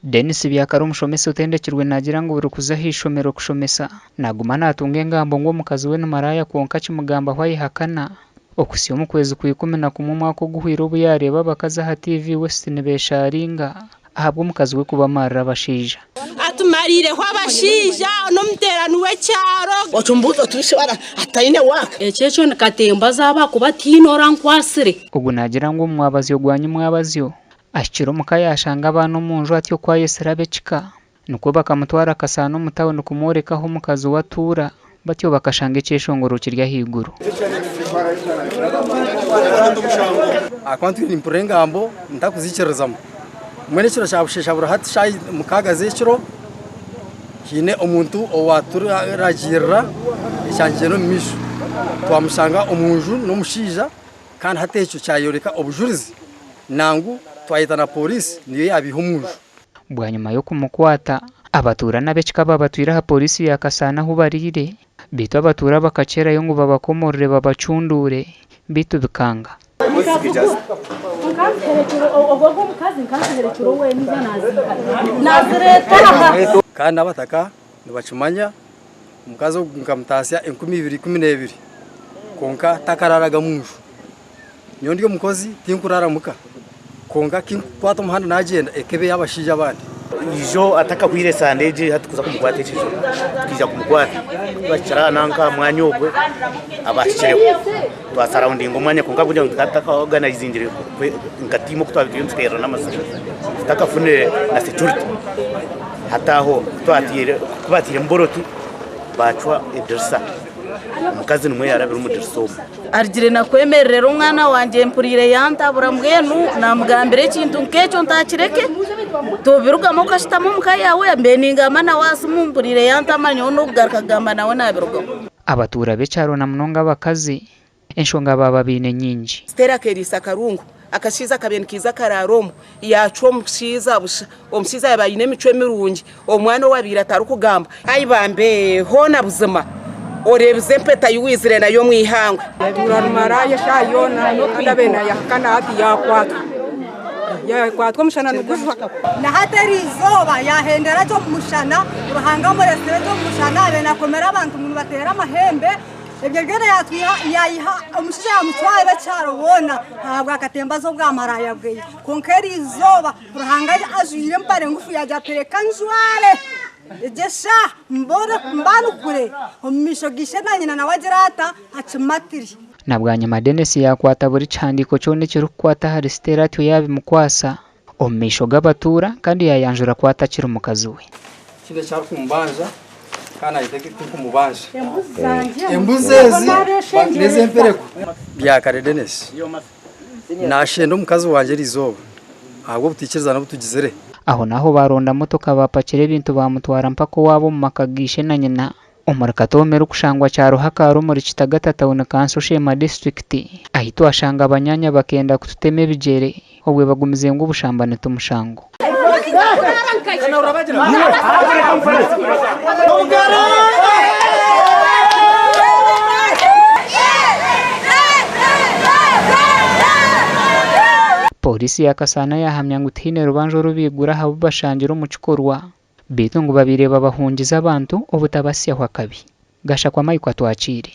Denis Byakara omushomesa otendekirwe naagira ngu buri kuza aha ishomero kushomesa naaguma naatunga engambo ngu omukazi we ni maraaya kwonka akimugambaho ayehakana. Okuhitsya omu kwezi kwa 11 omwaka oguhweire obu yaareeba abakazi aha TV West nibeeshaaringa ahabw'omukazi we kubamarira abashaija. Atumariireho abashaija n'omuteerani w'ekyaro. Otumbuuza otubishi bara ataine waaka. Ekyo ekyo ni katemba zaaba ahakuba tihaine orankwasire. Ogu naagira ngu omu mwabazyo gwa nyimwabazyo, ahikire omu ka yaashanga abaana omu nju atyo ku ayetsire ab'ekika. Nikwo bakamutwara Kasaana omu tauni kumworeka ahu omukazi we atuura, batyo bakashanga ekyeshongoro kiri ahaiguru. Ahakuba ntwire nimpurira engambo ntarikuziikiririzamu. Mbwenu ekiro kya busheesha buri hati shaaha mukaaga z'ekiro, haine omuntu owaaturagiirira ekyangyenda omu maisho. Twamushanga omu nju n'omushaija kandi hati ekyo kyayoreka obujurizi nangwa twayeta na pooriisi niyo yaabiiha omu nju. Bwanyima y'okumukwata, abatuura n'ab'ekika baabatwire aha pooriisi ya Kasaana ahu bariire beitu abatuura bakakyerayo ngu babakomorore babacunduure beitu bikanga. Kandi n'abataka nibakimanya, omukazi ogu nkamutaasya 2012 kwonka takararaga omu nju. Nyowe ndi omukozi tinkuraara muka, kwonka kinkukwata omuhanda nagyenda eka eba ey'abashaija abandi. Ijo atakahwire esande egi hati kuza kumukwata ekijo tukaija kumukwata twahikire aha nanka aha mwanya ogwe abahikireho twasarawundinga omwanya kwonka ahabw'okugira ngu tukaba tutakaoganayizingire nka tiimu oku twaba turiyo nituteerana amasimu tutakafunire na security hati aho ku batiiremu boroti baacwa edirisa omukazi nimwo yaarabire omu dirisa omwo. Arugire na kwemererera omwana wangye mpuriire yantabura mbwenu namugambira ekintu nk'ekyo ntakireke tobirugamu okashutama omu ka yaawe mbe ningamba nawe aha simu mpuriire yantama nyowe n'okugaruka kugamba nawe nabirugamu. Abatuura b'ekyaro na munonga abakazi, enshonga baaba baine nyingi. Stella akeeriisa akarungu, akashaija akabaire nikaija karaara omwo, yaacwa omushaija busha, omushaija yaaba aine emicwe mirungi, omwana owabaire atarikugamba. Ai bambe, hoona buzima oreebize empeta ei waizire nayo omu ihangwe. Atuura ari maraaya eshaaha yoona kandi abaire naayehakana hati yaakwatwa. Yaakwatwa omushana nigujwa. Na hati eri izooba yaahendera gye omu mushana, Ruhanga amureetsire gye omu mushana, abaire naakomera abantu ngu nibateera amahembe. Ebyo byona yaayiha omushaija yaamucwara ab'ekyaro boona ahabwa katemba z'obwamaraaya bwe. Kwonka eri izooba Ruhanga ajwaire empare ngufu yaagira ati, Reka njware egi eshaaha mbanukure omu maisho ga ishe na nyina nawe agire ata akimatire. Na bwanyima Denis yaakwata buri kihandiiko kyona ekirikukwata ahari Stella atyo yaabimukwatsa omu maisho g'abatuura kandi yaayanjura ku atakiri mukazi we. Tihaine eki arikumbanja kandi naanye tinkumubanja. Embuzi ezi n'ez'empereko. Byakare Denis naashenda omukazi wangye eriizooba ahabw'obutaikirizana obu tugizire. Aho n'aho baaronda motoka baapakira ebintu baamutwara mpaka owaabo omu maka ga ishe na nyina omuri Katooma erikushangwa Kyaruhakaara omuri Kitagata Tawuni Kanso Sheema Disiturikiti ahi twashanga banyaanya bakenda kututema ebigyere obwe bagumize ngu obushambani ti mushango. Pooriisi ya Kasaana yaahamya ngu tihaine rubanja oru baigura aha bu bashangire omu kikorwa beitu ngu babaire babahungiza abantu obutabasyaho akabi. Gashakwa Mike Atwakiire.